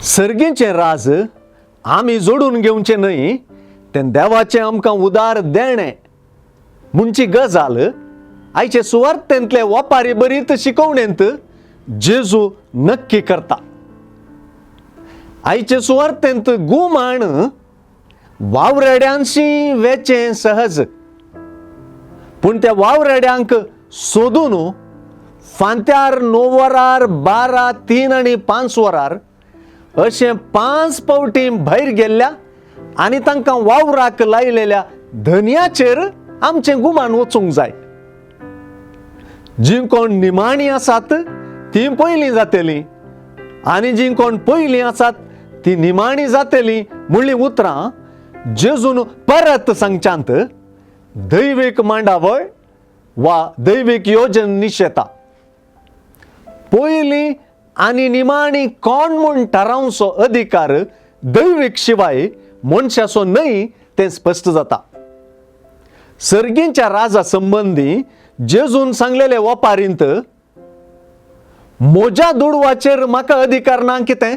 सर्गीचें राज आमी जोडून घेवचें न्हय, तें देवाचें आमकां उदार देणें म्हणची गजाल आयचे सुवार्थेंतले वपारी बरीत शिकवणेंत जेजू नक्की करता. आयचे सुवार्थेंत गुमाण वावराड्यांशी वेचें सहज, पूण त्या वावराड्यांक सोदून फांत्यार 9 वरार 12, 3 आनी 5 वरार अशें 5 फावटी भायर गेल्ल्या आनी तांकां वावराक लायलेल्या धनयाचेर आमचें गुमान वचूंक जाय. जीं कोण निमाणी आसात तीं पयलीं जातलीं आनी जीं कोण पयलीं आसात तीं निमाणी जातलीं म्हणलीं उतरां जेजून परत सांगच्यांत दैवीक मांडावळ वा दैवीक योजन निशेता. पयलीं आनी निमाणी कोण म्हूण थारावचो अधिकार दैवीक शिवाय मनशाचो न्हय तें स्पश्ट जाता. सर्गींच्या राजा संबंदी जेजून सांगलेले वपारींत म्हज्या दुडवाचेर म्हाका अधिकार ना कितें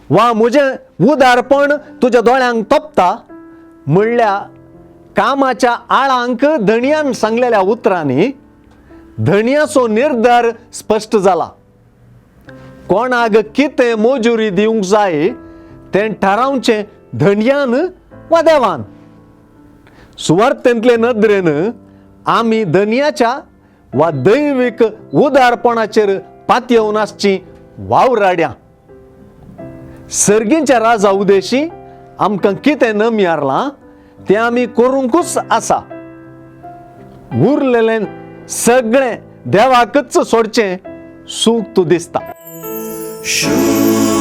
वा म्हजें उदारपण तुज्या दोळ्यांक तोपता म्हणल्या कामाच्या आळांक धणयान सांगलेल्या उतरांनी धणयाचो निर्धार स्पश्ट जाला. कोणाक कितें मजुरी दिवंक जाय तें थारावचें धणयान वा देवान. सुवार्थेंतले नदरेन आमी धनयाच्या वा दैवीक उदारपणाचेर पातयेवन आसची वावराड्यां. सर्गींच्या राजा उदेशी आमकां कितें नमयारलां तें आमी करूंकूच आसा. उरलेलें सगळें देवाकच सोडचें सूख तूं दिसता. शुभ.